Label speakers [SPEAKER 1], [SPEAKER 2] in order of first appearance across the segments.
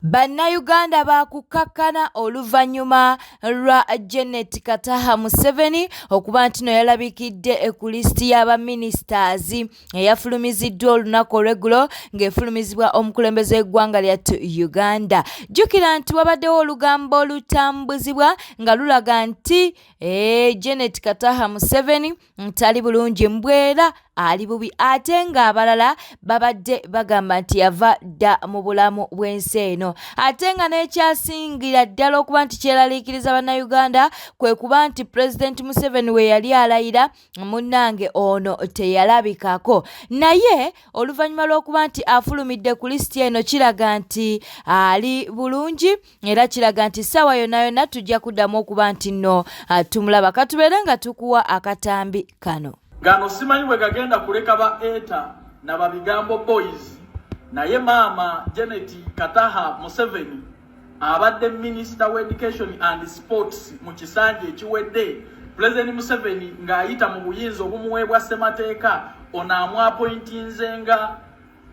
[SPEAKER 1] Bannayuganda baakukkakkana oluvannyuma lwa Janet Kataha Museveni okuba nti no yalabikidde ku lisiti y'abaministers eyafulumiziddwa olunaku olw'eggulo ng'efulumizibwa omukulembeze w'eggwanga lyattu Uganda. Jjukira nti wabaddewo olugambo olutambuzibwa nga lulaga nti ee Janet Kataha Museveni tali bulungi mbwera ali bubi ate ng'abalala babadde bagamba nti yava dda mu bulamu bw'ensi eno ate nga n'ekyasingira ddala okuba nti kyeraliikiriza bannayuganda kwe kuba nti pulezidenti Museveni we yali alayira munnange ono teyalabikako naye oluvannyuma lw'okuba nti afulumidde ku lisiti eno kiraga nti ali bulungi era kiraga nti ssaawa yonna yonna tujja kuddamu okuba nti nno ah, tumulaba katubeere nga tukuwa akatambi kano.
[SPEAKER 2] Gano simanyi bwe gagenda kuleka ba eta na babigambo boys naye maama Janet Kataha Museveni abadde minisita wa education and sports mu kisanja ekiwedde Pulezidenti Museveni ng'ayita mu buyinza obumuweebwa ssemateeka ono amwapointinze nga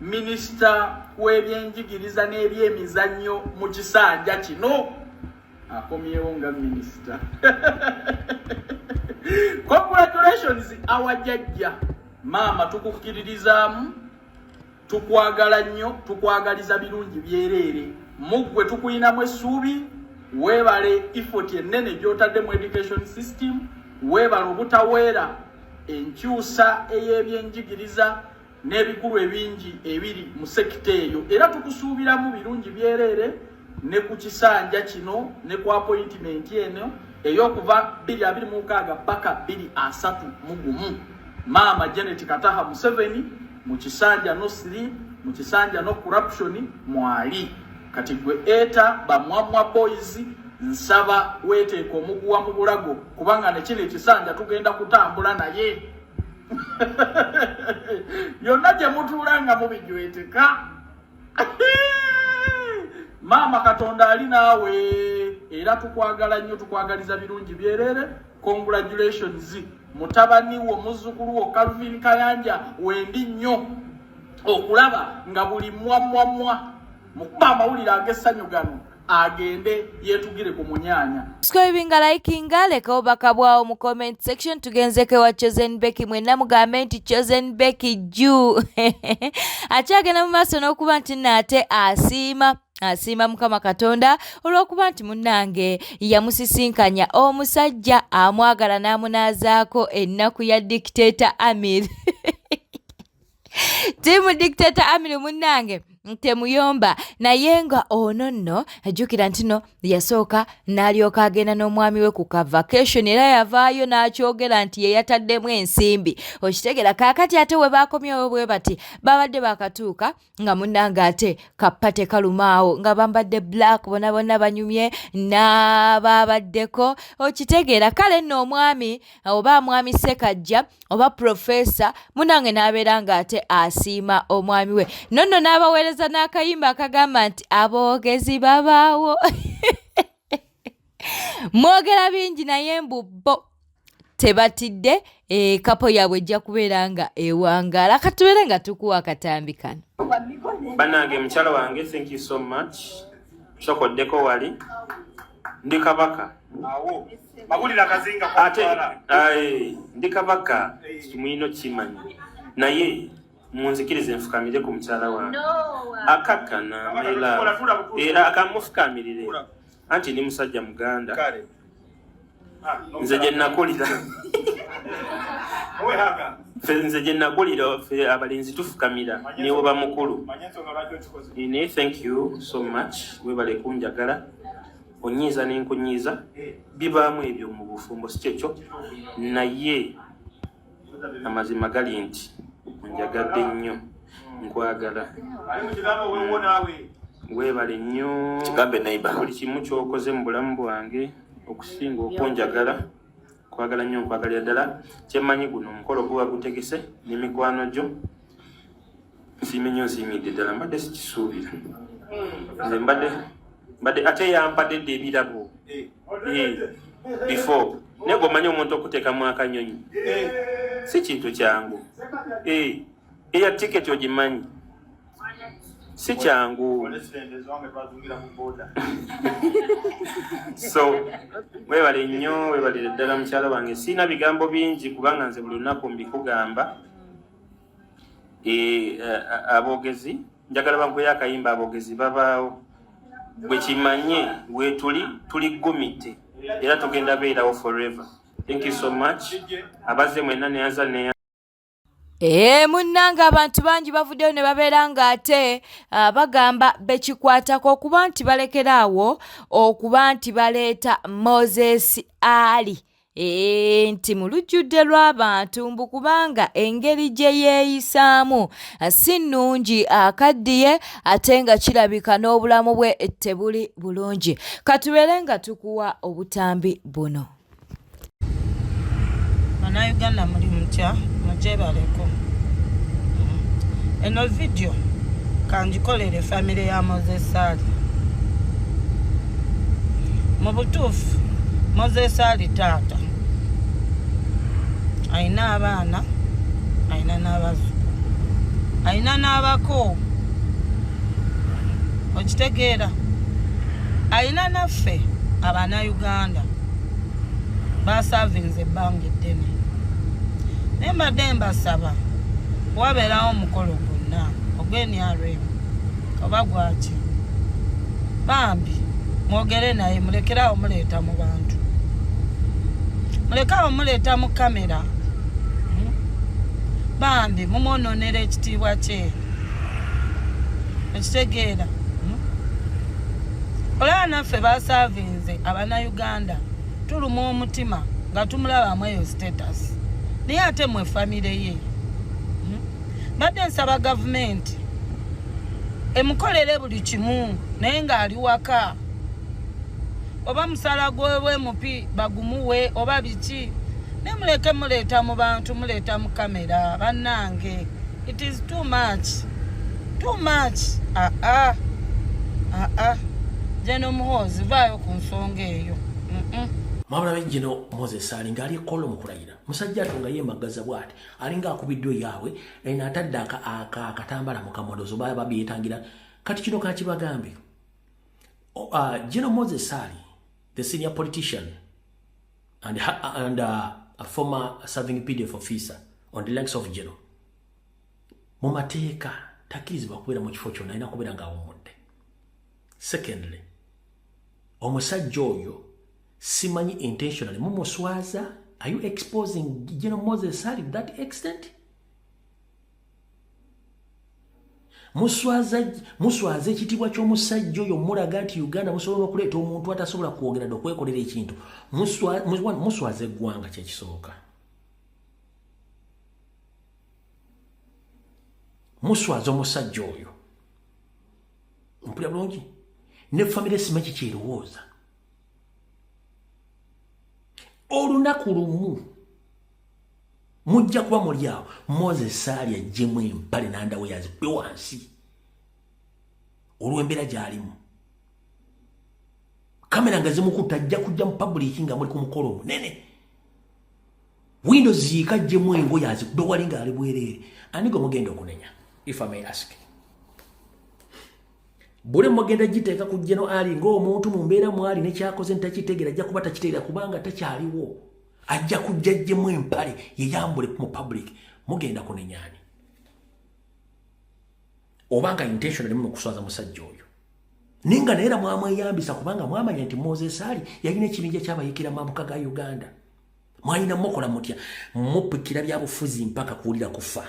[SPEAKER 2] Minisita w'ebyenjigiriza n'ebyemizannyo mu kisanja kino akomyewo nga minisita. Congratulations our jajja maama, tukukkiririzaamu, tukwagala nnyo, tukwagaliza birungi byereere. Muggwe tukuyinamu essuubi, weebale effort ennene gy'otadde mu education system, weebale obutaweera enkyusa ey'ebyenjigiriza n'ebikulu ebingi ebiri mu sekita eyo era tukusuubiramu birungi byereere ne ku kisanja kino ne ku apoyintimenti eno ey'okuva 2026 paka 2031. Maama Janet Kataha Museveni mu kisanja no sleep, mu kisanja no corruption mwali. Kati gwe eta bamwamwa boys nsaba weeteeka omuguwa mu bulago kubanga ne kino ekisanja tugenda kutambula naye. Yonna gye mutuula nga mubijweteka. Maama Katonda ali naawe era tukwagala nnyo, tukwagaliza birungi byereere. Congratulations mutabani wo muzzukulu wo Calvin Kayanja, wendi nnyo okulaba nga buli mwamwamwa mukuba amawulire ag'essanyu gano agende yeetugire ku munyaanya.
[SPEAKER 1] Subscribinga, likinga, leka obubaka bwawo mu comment section. Tugenzeko ewa Chosen Becky, mwenna mugambe nti Chosen Becky juu akyagenda mu maaso n'okuba nti naate asiima asiima Mukama Katonda olw'okuba nti munnange yamusisinkanya omusajja amwagala n'amunaazaako ennaku ya Dictator Amir. Tiimu Dictator Amir munnange temuyomba naye nga ono nno jjukira nti no yasooka n'alyoka agenda n'omwami we ku ka vacation era yavaayo n'akyogera nti ye yataddemu ensimbi okitegeera. Kaakati ate we baakomyewo bwe bati babadde bakatuuka nga munnange ate kappa tekalumaawo nga bambadde black bona bonna banyumye n'abaabaddeko okitegeera. Kale nno omwami oba mwami Ssekajja oba profesa munange n'abeera ng'ate asiima omwami we nonno n'abaweereza n'akayimba akagamba nti aboogezi babaawo mwogera bingi naye mbu bo tebatidde ekapo yaabwe ejja kubeera nga ewangaala. Katubeere nga tukuwa akatambi kano.
[SPEAKER 3] Bannange mukyala wange, thank you so much, sokoddeko wali ndi kabaka ate ndi kabaka mulina okimanyi naye munzikirize nfukamire ku mukyala wange akakkana my love era akamufukamirire anti ndi musajja muganda nze gye nakulira nze gye nakulira ffe abalenzi tufukamira newoba mukulu. Naye thank you so much, webale kunjagala, onyiiza nenkunyiiza, bibaamu ebyo mu bufumbo si kyekyo, naye amazima gali nti onjagadde nnyo, nkwagala, weebale nnyo buli kimu kyokoze mu bulamu bwange okusinga okunjagala. Kwagala nnyo, nkwagalira ddala. Kyemmanyi guno omukolo guba gutegese n'emikwano gyo. Nsiime nnyo, nsiimidde ddala, mbadde sikisuubira nze mbadde ate yampadde dda ebirabo before, naye gweomanyi omuntu okuteekamu akanyonyi si kintu kyangu. Eya tiketi ogimanyi. Si kyangu. So webale nnyo, webalire ddala mukyala wange. Sirina bigambo bingi kubanga nze buli lunaku mbikugamba. Aboogezi njagala bankuyo akayimba, aboogezi babaawo. Bwe kimanye weetuli tuli gumite era tugenda beerawo forever. Thank you so much abazze mwenna, neyanza neya.
[SPEAKER 1] Munnange abantu bangi bavuddeyo ne babeera ng'ate bagamba bekikwatako okuba nti balekeraawo okuba nti baleeta Moses Ali nti mu lujjudde lw'abantu mbu kubanga engeri gye yeeyisaamu si nnungi, akaddiye ate nga kirabika n'obulamu bwe tebuli bulungi. Katubeere nga tukuwa obutambi buno.
[SPEAKER 4] Bannayuganda muli mutya? Mugyebaleko. Eno vidiyo kangikolere famire ya Moses Ali. Mu butuufu Moses Ali taata, alina abaana, alina n'abazzukulu, alina n'abako, okitegeera, alina naffe Abannayuganda basavinze ebbanga eddene. Naye mbadde mbasaba, wabeerawo omukolo gwonna ogw'NRM oba gwaki, bambi mwogere naye, mulekerawo muleeta mu bantu, mulekerawo muleeta mu kamera. Bambi mumwononera ekitiibwa kye, okitegeera. Olaba naffe basavinze Abannayuganda tuluma omutima nga tumulabamu eyo status, naye ate mwe famire ye. Mbadde nsaba gavumenti emukolere buli kimu naye ng'ali waka, oba musala gwebwe mupi bagumuwe oba biki, naye muleke muleeta mu bantu, muleeta mu kamera. Bannange, it is too much, too much. Aa aa, General Muhoozi, vaayo ku nsonga eyo.
[SPEAKER 5] Mwabulabe General Moses Ali ng'ali ekolo mu kulayira. Musajja ato nga yeemagaza bw'ati, alinga akubiddwa eyaabwe, eno atadde akatambala mu kamodozo baba babyetangira. Kati kino kakibagambe. General Moses Ali, the senior politician and a former serving PDF officer on the ranks of general, mu mateeka takkirizibwa kubeera mu kifo kyonna, alina kubeera ng'awummudde. Secondly, omusajja oyo simanyi intentionally mumuswaza. Are you exposing General Moses Ali to that extent? Muswaza, muswaza ekitiibwa ky'omusajja oyo. Mulaga nti Uganda musobola n'okuleeta omuntu atasobola kwogera dde okwekolera ekintu. Muswaza eggwanga, kyekisooka. Muswaza omusajja oyo, mpulira bulungi, ne famire simanyi kikyerowooza. Olunaku lumu mujja kuba muli awo, Moses Ali ajjemu empale nandawo yazikube wansi olw'embeera gy'alimu, kamera nga zimukutta. Ajja kujja mu public nga muli ku mukolo omunene, windo ziika, ajjemu engoye azikube wali ng'ali bwereere. Ani gwe mugenda okunenya, if I may ask? Bule mugenda giteeka ku General Ali ng'omuntu mu mbeera mwali nekyakoze ntakitegeera. Ajja kuba takitegeera kubanga takyaliwo. Ajja kujja ajjemu empale yeyambule mu public. Mugenda kunenyaani obanga intentionally mu kuswaza musajja oyo? Naye nga naye era mwamweyambisa kubanga mwamanya nti Moses Ali yalina ekibinja kyabayikira mambuka ga Uganda. Mwalina mukola mutya? Mupikira byabufuzi mpaka kuwulira kufa.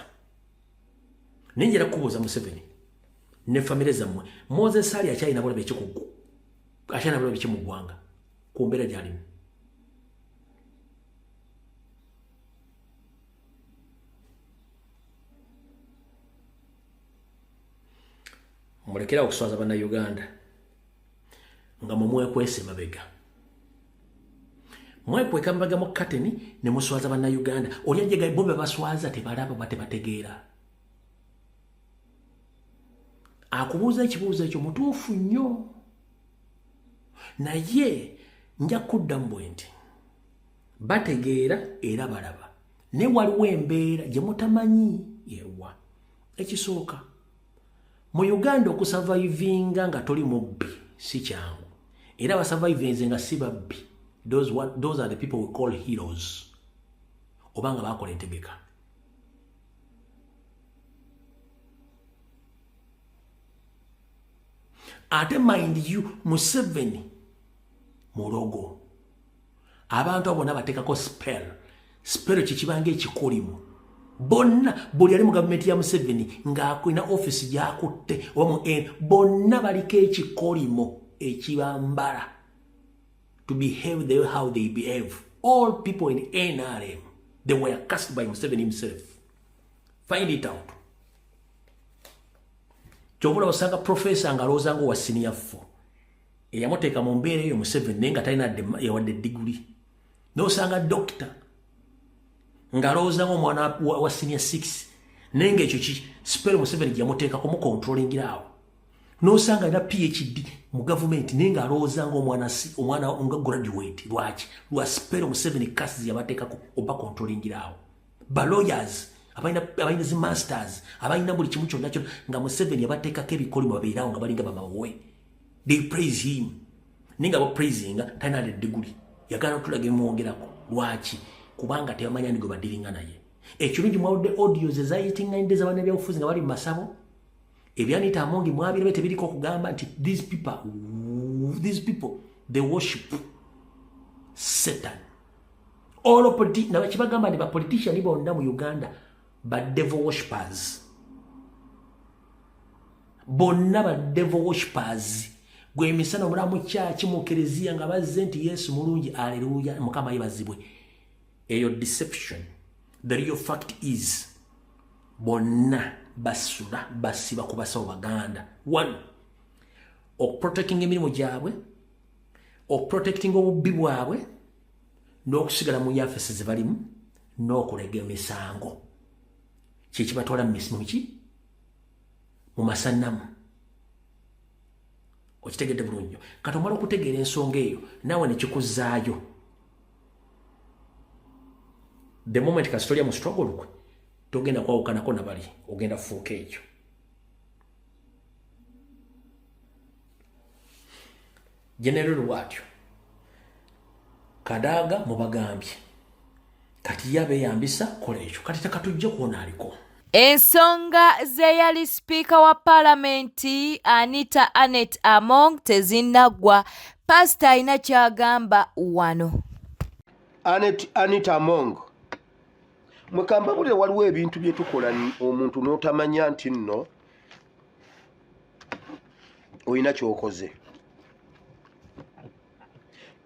[SPEAKER 5] Naye njera kubuuza, Museveni ne famire zammwe, Moses Ali akyalina bulabe ekikugu, akyalina bulabe ki mu ggwanga ku mbeera gyalimu? Mulekera okuswaza Bannayuganda nga mumwekwesa emabega, mwekweka mabega mu kateni ne muswaza Bannayuganda. Oli ajega bo bebaswaza tebalaba ba tebategeera. Akubuuza ekibuuzo ekyo mutuufu nnyo, naye nja kuddamu bwe nti bategeera era balaba, naye waliwo embeera gye mutamanyi. Yerwa ekisooka? Mu Uganda okusurvivinga nga toli mubbi si kyangu. Era abasurvivinze nga si babbi, those are the people we call heroes. Oba nga bakola entegeka. Ate mind you, Museveni mulogo. Abantu abo bonna bateekako spell. Spell kikibanga ekikolimu. Bonna buli ali mu gavumenti ya Museveni ng'akulina office gy'akutte oba mu N, bonna baliko ekikolimo ekibambala to behave the way how they behave. All people in NRM, they were cast by Museveni himself. Find it out. Ky'oba osanga professor ng'alowooza ng'owa senior 4 eyamuteeka mu mbeera eyo Museveni, naye nga talina yawadde diguli. N'osanga doctor ng'alowooza ng'omwana wa senior 6, naye ng'ekyo ki spell Museveni gye yamuteekako mu controllingira awo. N'osanga alina PhD mu gavumenti, naye ng'alowooza ng'omwana omwana nga graduate. Lwaki? Lwa spell Museveni kasi yabateekako oba controllingira awo. Ba lawyers abalina zi masters, abalina buli kimu kyonna kyonna, nga Museveni yabateekako ebikolimo babeerawo nga balinga bamawe. They praise him, naye nga bapraisinga talina ade diguli. Yagala otulaga emwongerako. Lwaki? Kubanga tebamanya ni gwe badiringa naye. Ekirungi mwawudde audios ezayitinganyidde z'abannabyabufuzi nga bali mu masabo. Ebyanita Amongi mwabirabe tebiriko okugamba nti these people they worship Satan. All nabakibagamba nti bapolitician bonna mu Uganda ba devil worshippers, bonna ba devil worshippers. Gwe emisana omulamu kyaki mu kereziya nga bazze nti Yesu mulungi, aleluya, Mukama yebazibwe. Eyo deception. The real fact is bonna basula basiba ku basawo Baganda. One, okuprotecting emirimu gyabwe, okuprotecting obubbi bwabwe, n'okusigala mu yafesi ze balimu, n'okulega emisango kyekibatwala mumiki mu masanamu. Okitegedde bulungi nnyo. Kati omala okutegeera ensonga eyo, naawe nekikuzaayo. The moment kasitolya mu struggle kwe togenda kwawukanako nabali, ogenda fuuka ekyo. General bwatyo Kadaaga mubagambye kati ye abeeyambisa kola ekyo. Kati tekatujje kuona aliko.
[SPEAKER 1] Ensonga z'eyali sipiika wa paalamenti Anita Annet Among tezinnaggwa. Pasita alina ky'agamba wano.
[SPEAKER 6] Anet Anita Among, mwekambabulire, waliwo ebintu bye tukola omuntu n'otamanya nti nno olina ky'okoze.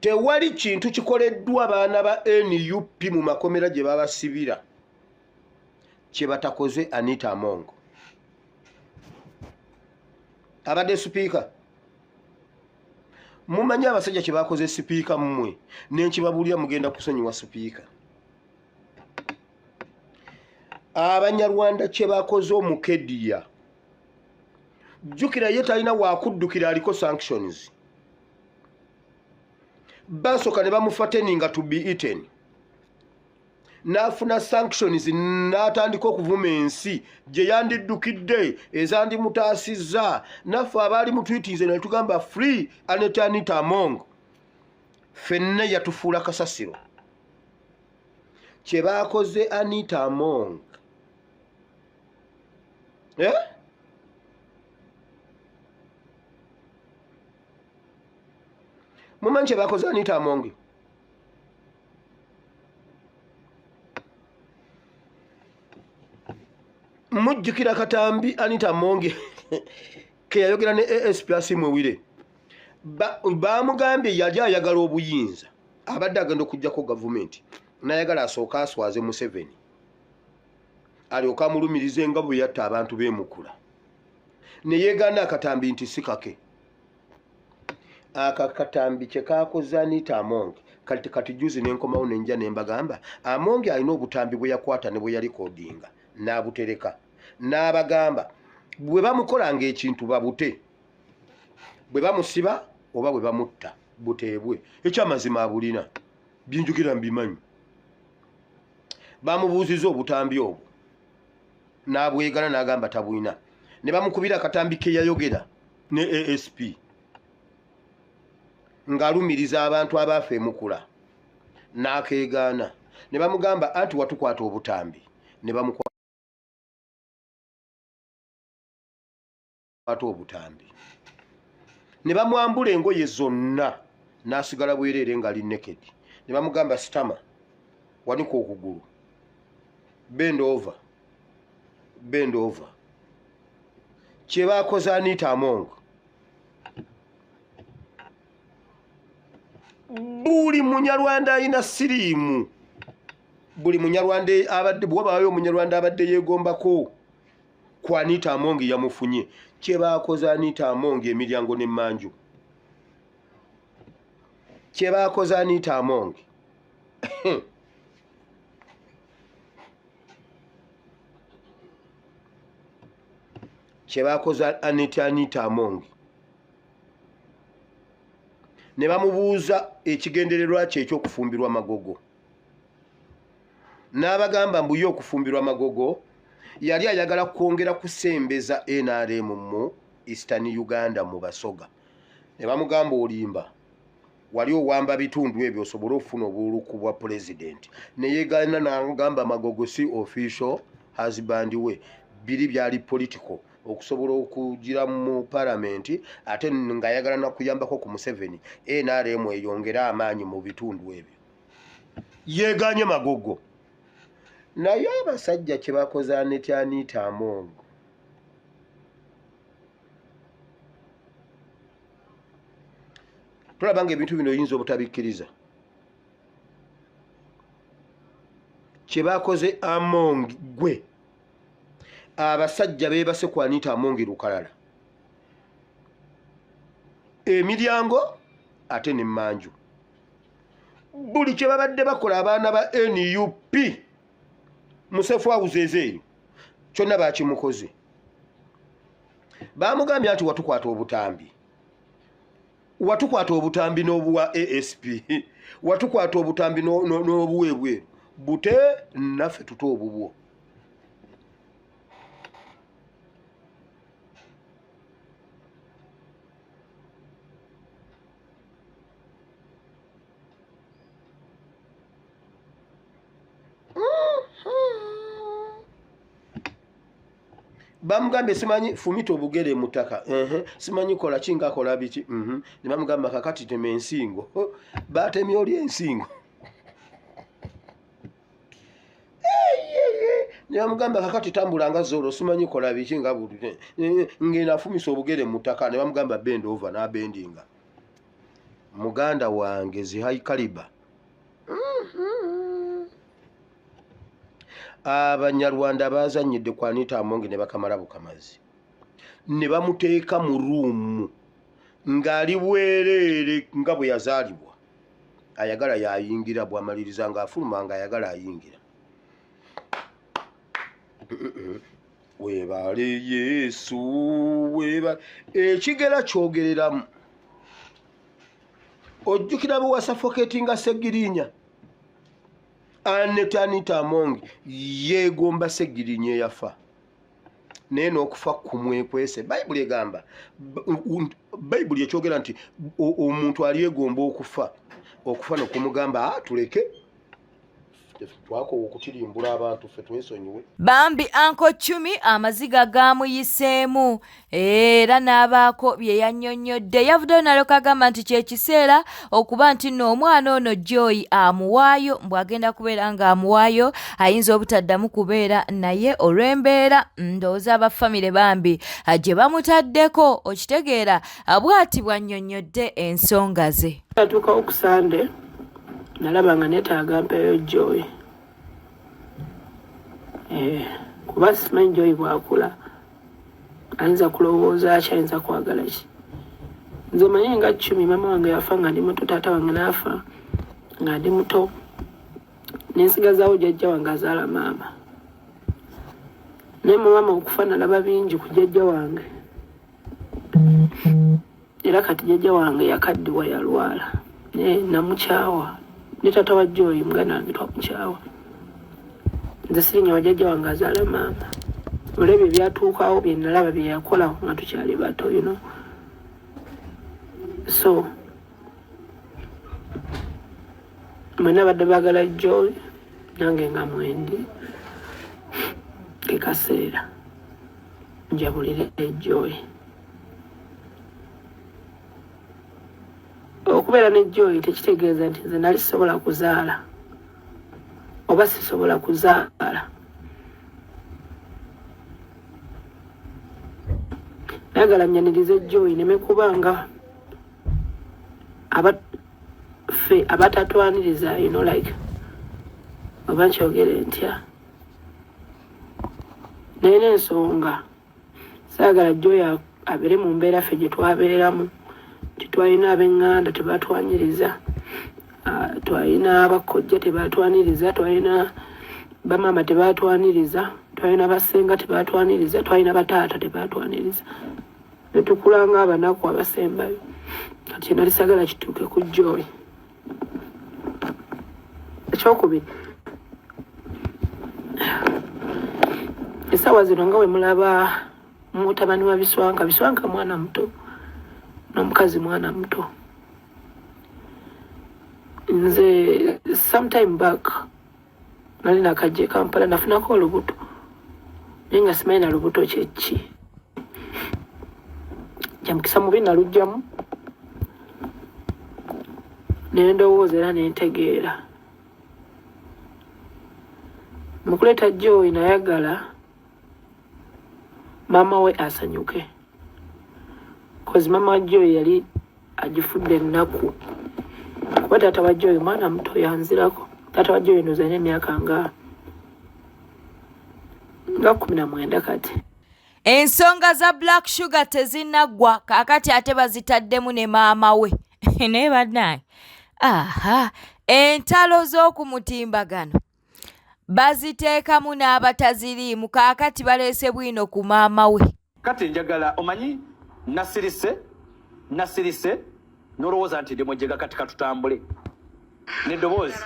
[SPEAKER 6] Tewali kintu kikoleddwa baana ba NUP mu makomera gye babasibira kye batakoze Anita Among abadde sipiika. Mumanyi abasajja kye bakoze sipiika? Mmwe nenkibabuulira, mugenda kusonyiwa sipiika. Abanyarwanda kye bakoze omukediya, jjukira ye talina wakuddukira, aliko sanctions. Basooka ne bamuthreateninga to be eaten, n'afuna sanctions, n'atandika okuvuma ensi gye yandiddukidde ezandimutaasizza. Naffe abaali mutwitinze ne tugamba free Annet Anita Among, ffenna yatufuula kasasiro. Kye baakoze Anita Among, eh? Mumanyi kye baakoze Anita Among? Mujjukira katambi Anita Among ke yayogera ne ASP Asimwewire? Bamugambye yali ayagala obuyinza, abadde agenda okugjako gavumenti, nayagala asooke aswaze Museveni, alyoke amulumirize nga bwe yatta abantu b'emukula. Ne yeegaana akatambi nti si kake. Aka katambi kye kakoze Anita Among. Kati juzi nenkomawo nenja ne mbagamba Among alina obutambi bwe yakwata ne bwe yalikodinga n'abutereka, n'abagamba bwe bamukolanga ekintu babute, bwe bamusiba oba bwe bamutta buteebwe. Ekyamazima abulina, byinjukira mbimanyi. Bamubuuziza obutambi obwo n'abwegana, n'agamba tabulina. Ne bamukubira akatambi ke yayogera ne ASP ng'alumiriza abantu abaafa emukula n'akeegaana. Ne bamugamba anti watukwata obutambi, ne bamukwata obutambi ne bamwambula engoye zonna n'asigala bwereere ng'ali naked. Ne bamugamba sitama, wanika okugulu, bend over, bend over. Kye baakoze Anita Among, buli munyarwanda alina siriimu, buli munyarwanda abadde, bwewabaayo omunyarwanda abadde yeegombako ku Anita Among yamufunye. Kye baakoze Anita Among emiryango n'emmanju, kye baakoze Anita Among. Kye baakoze Anita Among, ne bamubuuza ekigendererwa kye ekyokufumbirwa Magogo, n'abagamba mbu ye okufumbirwa Magogo yali ayagala kwongera kusembeza NRM mu Eastern Uganda mu Basoga. Ne bamugamba olimba, wali owamba bitundu ebyo osobole okufuna obululu bwa pulezidenti. Ne yeegaana n'agamba Magogo si official husband we, biri byali political okusobola okugira mu palamenti, ate ng'ayagala nakuyambako ku Museveni NRM eyongere amaanyi mu bitundu ebyo. Yeeganye Magogo. Naye abasajja kye bakoze Anita Anita Among, tulaba nga ebintu bino oyinza obutabikkiriza. Kye bakoze Among, gwe abasajja beebase ku Anita Among lukalala, emiryango ate nemmanju. Buli kye babadde bakola abaana ba NUP musefu awuzeeze eyo kyonna bakimukoze. Bamugambye nti watukwata obutambi, watukwata obutambi n'obuwa ASP, watukwata obutambi n'obuwa ebweru, bute naffe tute obubwo. Bamugambye simanyi fumita obugere mu ttaka, simanyi kola ki nga kola biki, ne bamugamba kakati tema ensingo. Batemye oli ensingo, ne bamugamba kakati tambula nga zolo, simanyi kola biki nga ngenda afumisa obugere mu ttaka, ne bamugamba bend over, n'abendinga. Muganda wange zihai kaliba, Abanyarwanda bazannyidde ku Anita Among ne bakamala bukamazi ne bamuteeka mu ruumu ng'ali bwereere nga bwe yazaalibwa. Ayagala yayingira, bw'amaliriza ng'afuluma, ng'ayagala ayingira. Weebale Yesu, weebale. Ekigera kyogereramu. Ojjukira bwe wasuffocatinga Segirinya? Anita Anita Among yeegomba Segirinya eyafa, naye n'okufa kumwekwese. Bayibuli egamba, Bayibuli ekyogera nti omuntu alyegomba okufa, okufa nokumugamba tuleke twakoowa okutirimbula abantu, ffe twesonyiwe.
[SPEAKER 1] Bambi Uncle Chumi amaziga gaamuyiseemu era n'abaako bye yannyonnyodde. Yavuddeyo n'alyoka agamba nti kyekiseera okuba nti nno omwana ono Joy amuwaayo, mbu agenda kubeera ng'amuwaayo, ayinza obutaddamu kubeera naye olw'embeera ndowooza aba famire bambi gye bamutaddeko. Okitegeera, bw'ati bw'annyonnyodde ensonga ze.
[SPEAKER 7] Natuukawo ku Sande, nalaba nga neetaaga mpeeyo Joy, kuba simanyi Joy bw'akula ayinza kulowooza ki, ayinza kwagala ki. Nze manye nga Chumi, maama wange yafa nga ndi muto, taata wange n'afa nga ndi muto, nensigazaawo jjajja wange azaala maama. Naye mu maama okufa nalaba bingi ku jjajja wange, era kati jjajja wange yakaddiwa, yalwala, naye namukyawa. Ne taata wa Joy muganda wange twamukyawa. Nze sirinya wa jjajja wange azaala maama. Olwebyo ebyatuukawo bye nalaba bye yakola nga tukyali bato, you know. So mwena abadde baagala Joy, nange nga mwendi, ke kaseera njabulire Joy. Okubeera ne Joy tekitegeeza nti nze nali sisobola kuzaala oba sisobola kuzaala. Nayagala nyanirize Joy neme kuba nga ffe abatatwaniriza, you know, like oba nkyogere ntya, naye n'ensonga saagala Joy abeere mu mbeera ffe gye twabeeramu, nti twalina ab'eŋŋanda tebatwaniriza, twalina abakojja tebatwaniriza, twalina bamaama tebatwaniriza, twalina basenga tebatwaniriza, twalina bataata tebatwaniriza, ne tukula nga abanaku abasembayo. Kati nali sagala kituuke ku Joy. Ekyokubiri, essaawa zino nga bwe mulaba mutabani wa Biswanka, Biswanka mwana muto n'omukazi mwana muto. Nze sometime back nali nakajja e Kampala, nafunako olubuto naye nga simanyi na lubuto kyeki. Kyamukisa mubi nalugjamu nendowooza era nentegeera. Mukuleeta Joy nayagala maama we asanyuke, cause maama wa Joy yali agifudde ennaku, kuba taata wa Joy mwana muto yanzirako. Taata wa Joy ndowooza alina emyaka nga 19 kati.
[SPEAKER 1] Ensonga za Black Sugar tezinnaggwa, kaakati ate bazitaddemu ne maama we. Naye bannange, aha, entalo z'okumutimbagano baziteekamu n'abataziriimu, kaakati baleese bwino ku maama we.
[SPEAKER 8] Kati njagala omanyi nasirise nasirise n'olowooza nti ndi mujega. Kati katutambule n'eddoboozi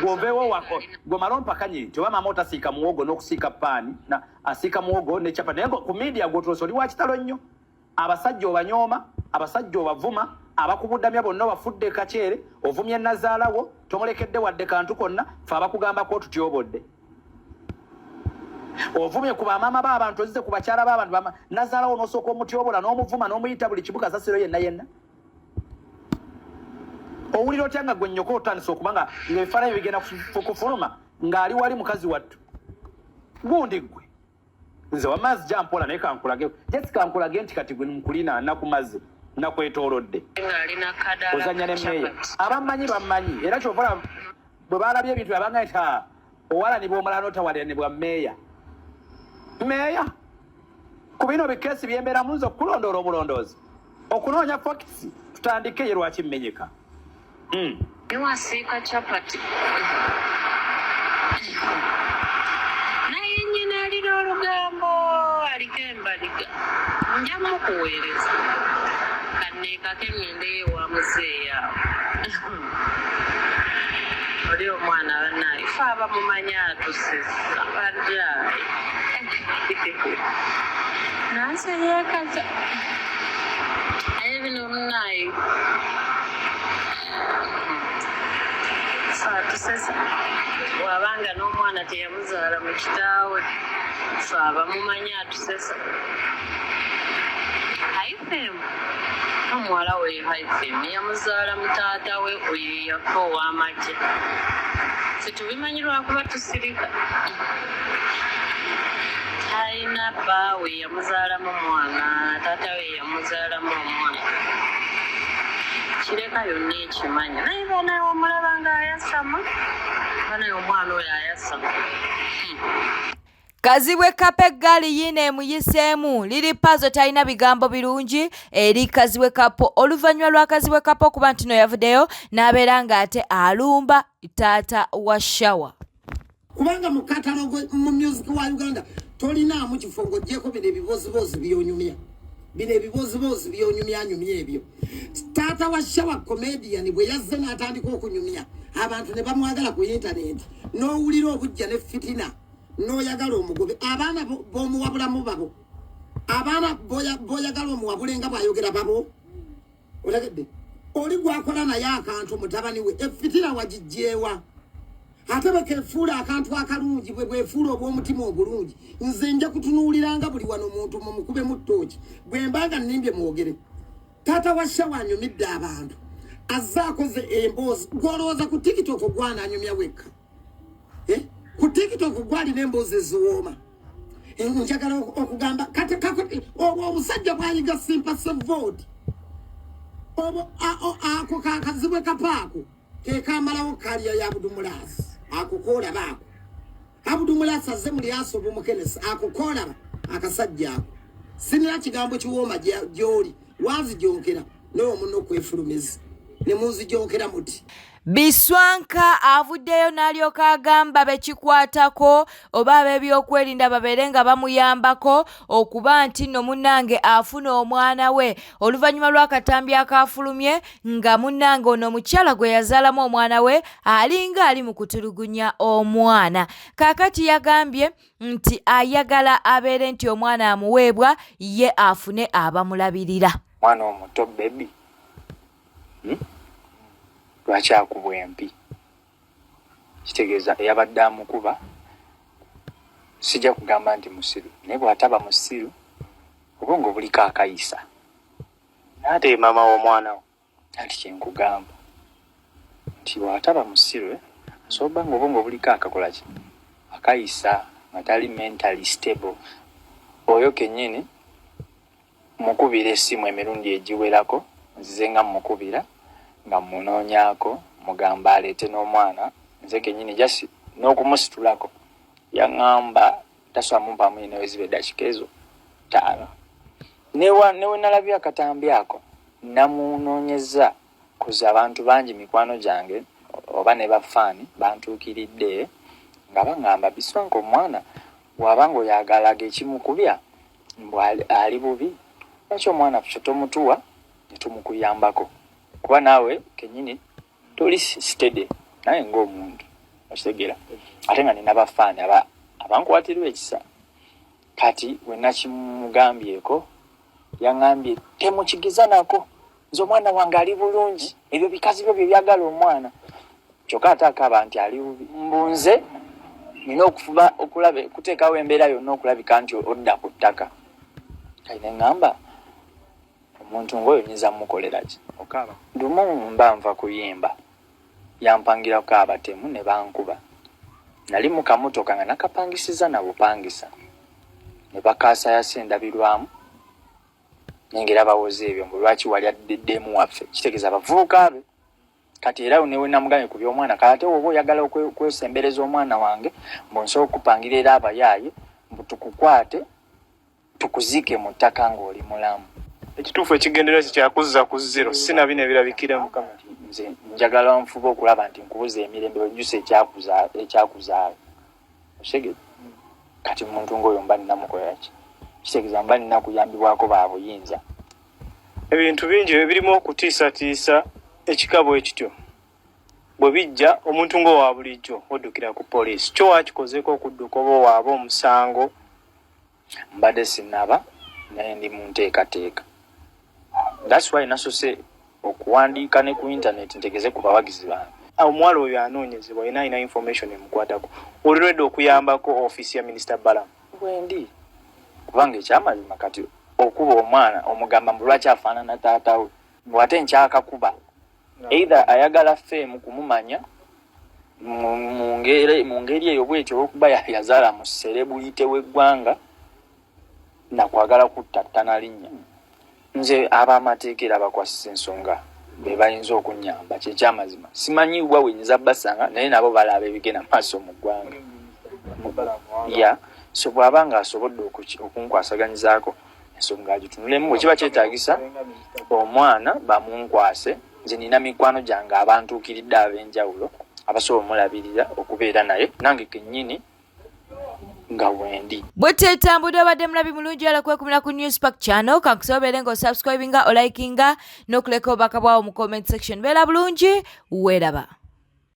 [SPEAKER 8] gwoveewo wako gwomala ompakanye nti oba maama otasiika muwogo n'okusiika paani na asiika muwogo ne chapati, naye ku media gwotulose oli wa kitalo nnyo. Abasajja obanyooma, abasajja obavuma, abakubudamya bonna obafudde kakyere, ovumye nazaalawo, tomulekedde wadde kantu konna. Fe abakugambako otutyobodde, ovumye ku bamaama b'abantu, ozize ku bakyala b'abantu, nazaalawo n'osooka omutyobola n'omuvuma n'omuyita buli kibuga sasiro yenna yenna. Owulira otya nga gwe nnyoko otandise okuba nga ng'ebifaananyi bigenda kufuluma ng'ali wali mukazi wattu gundi? Ggwe nze wamaazi jampola, naye kankulage, Jessica, nkulage nti kati gwe nkulina nakumaze nakwetoolodde, ozanya nemmeeya. Abammanyi bammanyi, era kyovola bwe balabye ebintu abanga nti owalanibwa omulala n'otawalanibwa mmeeya. Mmeeya ku bino bikeesi byembeeramu nze okukulondoola obulondoozi okunoonya facts tutandike ye lwaki mmenyeka.
[SPEAKER 9] Niwasiika chapati naye nnyina alina olugambo, aliko embaliga. Nja mukuweereza kanneekake ŋŋendeyo ewa muzeeyi awo. Oli omwana bannange fe abamumanyi atusesa bajaayi nansi yeekaza, aye bino munnaaye fe atusesa bw'abanga n'omwana teyamuzaala mu kitaawe, fe abamumanyi atusesa. Haithemu omuwala we Haithemu yamuzaala mu taata we oyo eyafa ow'amagye. Ffe tubimanyi lwakuba tusirika. Talina bbaawe yamuzaalamu mwana, taata we yamuzaalamu omwana. Kireka yonna ekimanyi. Naye banaye omulaba ng'ayasama, banaye omwana oyo ayasama.
[SPEAKER 1] Kazibwe Kapo eggaali yiino emuyiseemu. Liri Pazo talina bigambo birungi eri Kazibwe Kapo oluvannyuma lwa Kazibwe Kapo okuba nti no yavuddeyo n'abeera ng'ate alumba taata wa Shawa.
[SPEAKER 10] Kubanga mu catalogue mu music wa Uganda tolinaamu kifo ng'oggyeko bino ebibozibozi by'onyumya, bino ebibozibozi by'onyumyanyumya ebyo. Taata wa Shawa comedian bwe yazze n'atandika okunyumya abantu ne bamwagala ku intaneti n'owulira obujja ne fitina. N'oyagala omugobe abaana b'omuwabulamu babo, abaana b'oyagala omuwabule nga bw'ayogera babo. Otegedde? Oli gwakola naye akantu mutabani we, efitira wagijjeewa? Ate bwe kefuula akantu akalungi, bwe bwefuula obw'omutima obulungi. Nze nja kutunuuliranga buli wano muntu mumukubemu ttooki. Bwe mba nga nnimbye mwogere. Taata wa Shawa anyumidde abantu, azze akoze emboozi. Gw'olowooza ku TikTok gwanaanyumya wekka? Eh? Ku TikTok gwalina emboozi eziwooma. Njagala okugamba kati obwo obusajja bwayiga simpase vote obwo ako kakazibwe kapaako kekamalawo kaliya ya Abudumulaasi. Ako koolaba ako Abudumulaasi azze mu lyaso obumukenesi. Ako koolaba akasajja ako, sinira kigambo kiwooma gy'oli wanzijonkera naye omuno okwefulumiza ne munzijonkera muti.
[SPEAKER 1] Biswanka avuddeyo n'alyoka agamba bekikwatako oba ab'ebyokwerinda babeere nga bamuyambako okuba nti nno munnange afuna omwana we oluvannyuma lw'akatambi akaafulumye nga munnange ono omukyala gwe yazaalamu omwana we alinga ali mu kutulugunya omwana. Kaakati yagambye nti ayagala abeere nti omwana amuweebwa ye afune abamulabirira.
[SPEAKER 11] Mwana omuto baby, Lwaki akubwa empi? Kitegeeza eyabadde amukuba sijja kugamba nti musiru, naye bw'ataba musiru obwongo buliko akayisa.
[SPEAKER 3] Naye ate ye maama w'omwana wo.
[SPEAKER 11] Anti kye nkugamba nti bw'ataba musiru eh, asobola obba nga obwongo buliko akakola ki akayisa nga tali mentally stable. Oyo kennyini Mmukubira essimu emirundi egiwerako, nzize nga mmukubira nga mmunoonyaako, mmugamba aleete n'omwana, nze kennyini just n'okumusitulako yang'amba tasobola mumpaamu ye ne bwe ziba eddakiika ezo ttaano. Ne wa, ne we nalabye akatambi ako namunoonyezza coz abantu bangi mikwano gyange oba ne ba fan bantuukiridde nga bang'amba Biswanka omwana bw'aba ng'oyagalaga ekimukubya mbu ali bubi, lwaki omwana ffe tomutuwa ne tumukuyambako kuba naawe kenyini toli steady naye ng'omuntu okitegeera, ate nga nina bafaani abankwatirwa ekisa. Kati we nakimugambyeko yaŋambye temukigeza nako, nze omwana wange ali bulungi, ebyo bikazi byo bye byagala omwana, kyokka ate akaaba nti ali bubi, mbu nze nina okufuba okulaba kuteekawo embeera yonna okulabika nti odda ku ttaka. Kale ne ŋŋamba omuntu ng'oyo nyinza mukolera ki?
[SPEAKER 3] Okaaba.
[SPEAKER 11] Lumu mba nva kuyimba yampangirako abatemu ne bankuba. Nali mu kamotoka nga nakapangisiza na bupangisa ne bakaasayasa endabirwamu nengera bawoza ebyo mbu lwaki wali addeddemu waffe, kitegeeza abavubuka be. Kati era newe namugambye ku by'omwana, kale ate woba oyagala okwesembereza omwana wange mbu nsobola okukupangira era abayaaye mbu tukukwate tukuziike mu ttaka ng'oli mulamu.
[SPEAKER 3] Ekituufu ekigendererwa kye kyakuzza ku zero, si na bino ebirabikira mu kamera.
[SPEAKER 11] Nze njagala nfube okulaba nti nkubuza emirembe ojjuse ekyakuzaala. Okitegedde? Kati omuntu ng'oyo mba nina mukolera ki? Kitegeeza mba nina kuyambibwako ba buyinza.
[SPEAKER 3] Ebintu bingi ebirimu okutiisatiisa ekika bwe kityo bwe bijja, omuntu ng'owa bulijjo oddukira ku poliisi. Kyo wakikozeeko okudduka oba owaaba omusango?
[SPEAKER 11] Mbadde sinnaba naye ndi mu nteekateeka. That's why nasose okuwandiika ne ku internet ntegeze ku bawagizi bange.
[SPEAKER 3] Omuwala oyo anoonyezebwa yenna alina information emukwatako. Oli ready okuyambako ofiisi ya Minisita Balaam?
[SPEAKER 11] Wendi kubanga ekyamazima kati okuba omwana omugamba mbu lwaki afaanana taata we, mbu ate nkyakakuba, either ayagala fame kumumanya mu ngeri eyo bwetyo olwokuba yazaala mu serebulite w'eggwanga nakwagala kuttattana linnya. Nze ab'amateeka era abakwasisa ensonga be bayinza okunnyamba, kyekyamazima simanyi wa wenyinza basanga naye nabo balaba ebigenda maaso mu ggwanga. Ya so bw'aba nga asobodde okunkwasaganyizaako ensonga agitunulemu, bwe kiba kyetaagisa omwana bamunkwase, nze nina mikwano gyange abantuukiridde ab'enjawulo abasobola omulabirira okubeera naye nange kennyini nga wendi.
[SPEAKER 1] Bwetambudde obadde mulabi mulungi ala kwekumira ku News Park channel, kankusaba obeere nga osubscribinga, olikinga n'okuleka obubaka bwawo mu comment section. Beera bulungi, weeraba.